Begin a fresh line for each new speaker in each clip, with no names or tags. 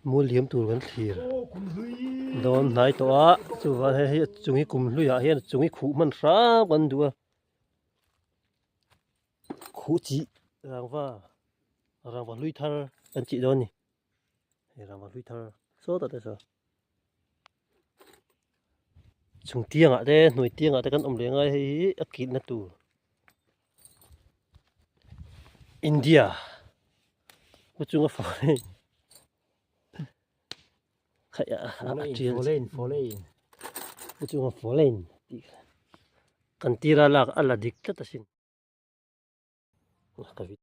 Mual liam tur kan thlir dawn hnai tawh a chuvang hei hi a chung hi kum hluiah hian a chung hi khuh hman hram kan duh a khuh chih rangva rangva hlui thar kan chih dawn a ni hei rangva hlui thar sawtah te saw chung tiangah te hnuai tiangah te kan awm leh ngai hei hi a kitna tur India Pu chunga foreign khaih a a tial
Foreign foreign
Pu chunga foreign tih kha kan tira lak a la dik tlat asin ka vit.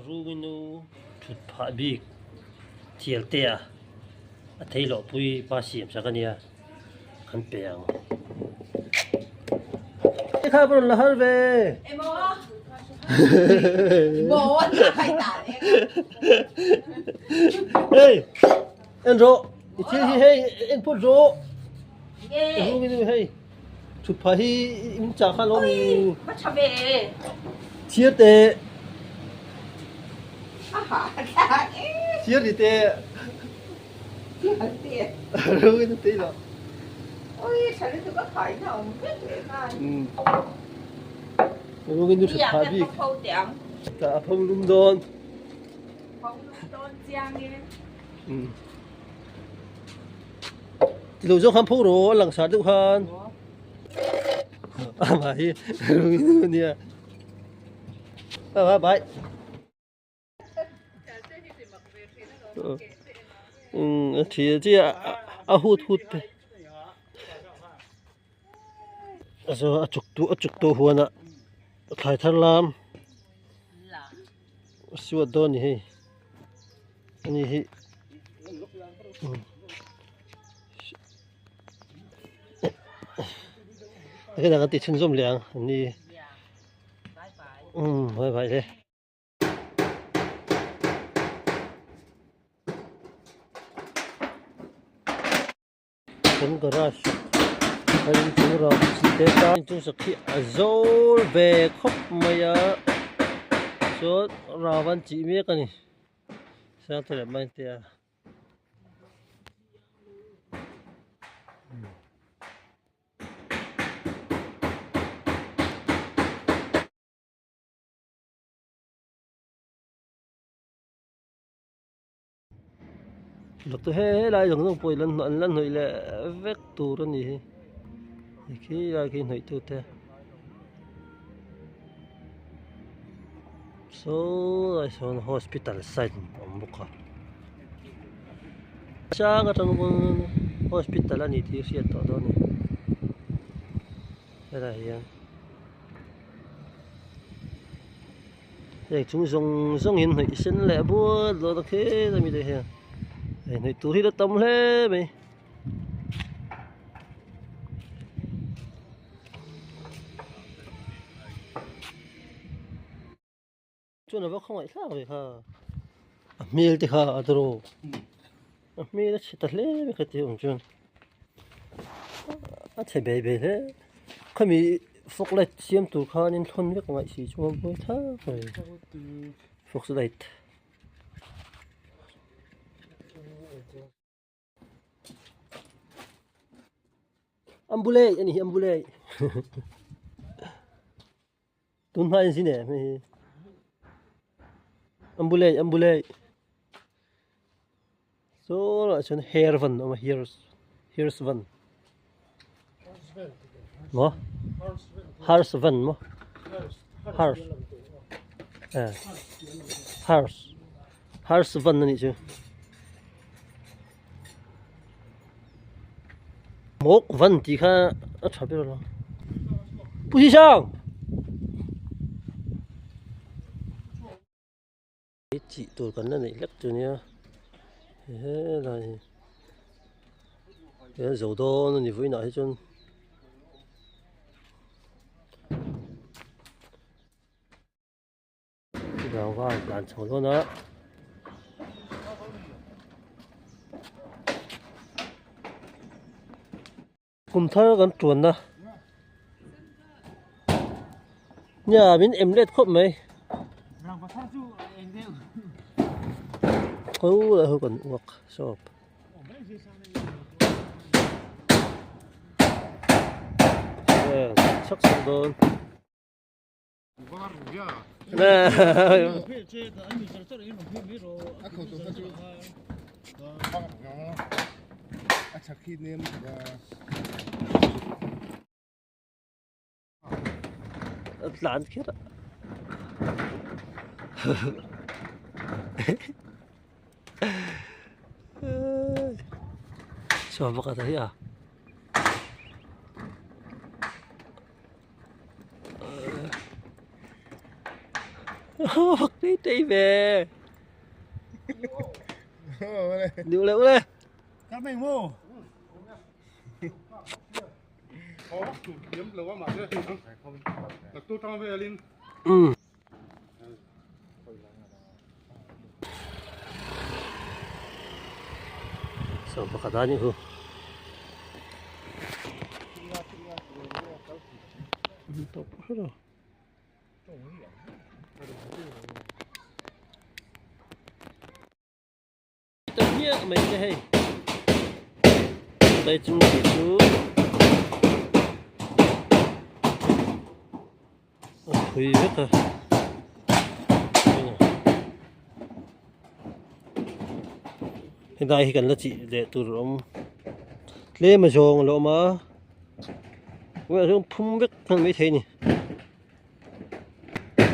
Runginu thut phah bik thial te a a thei loh pui pa siam sak a nia kan pe ang. Kha ka rawn la har ve. Hey en rawh i thil hi hei en phawt rawh. Runginu hei. Thutphah hi in chah kha lo mi.
Va tha ve.
Thiar te. Thiar ni te.
Thiar te.
Ro in te lo.
Oi tha lu tu ka khai na om vek le khan.
Ro in thutphah bik.
Phau te ang.
Ta phau lum dawn.
Phau lum dawn chiang e.
Ti lo zawk khan pho rawh a langsar deuh khan amah hi rungin ania bye bye um a thi chi a hut hut te a chuk tu a chuk tu huan ah thlai thar lam a suat dawn a ni hei. Ani hi Cái này ti chhunzawm leh ang ani umm vai vai hle. Kan garage a inchung rau chi te tan inchung sak hi a zawl ve khawp mai a chuan rau an chih mek a ni sang te leh mai te a. Doctor he helai zawng zawng pawh hi an la hnawih leh vek tur a ni hi khi lai khi hnawih tu te saw lai sawn hospital sign a awm bawk a sang atang pawn hospital a ni tih a hriat tawh dawn a ni helaiah hian. Heng chung zawng zawng in hnawih sen leh bual dawn a kher a mi te hian hei hnawih tur hi la tam hle mai. Chuan a va khawngaih thlak ve kha a hmel te kha a draw a hmel a chhe ta hle mai kha ti awm chuan a chhe bei bei hle khami fog light siam tur khanin thawn vek angaih si chuan a buai thlak mai fog light. Ambulance a ni hi ambulance tun hma in zin em hei hi ambulance ambulance saw lah chuan hair van a awm a hairs hairs van maw hairs van maw hairs eh hairs hairs van a nih chu. Hmawk van tih kha a tha ber lo. Pu Sisang! Chih tur kan la neih hlek chu nia helai hi he zo dawn a ni vawiinah hi chuan rangva a tlan chho dawn a. Kum thar kan tuanna nia min em let khawp mai ho lah ho kan uak sawp chak chak dawn. Tlan kher a. Saw pakhat a hi a. Tei tei ve. Điu leh ule. Um. Saw pakhat a nih hu. Ta hmiah mai te hei tai chung tih chu a phui vek a helai hi kan la chih leh tur a awm tlem a zawng a la awm a tunah chuan phum vek hman maithei a ni.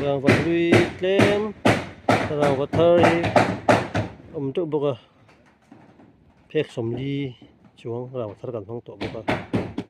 Rangva hlui tlem rangva thar hi a awm teuh bawk a phek sawmli chuang rangva thar kan hmang tawh bawk a.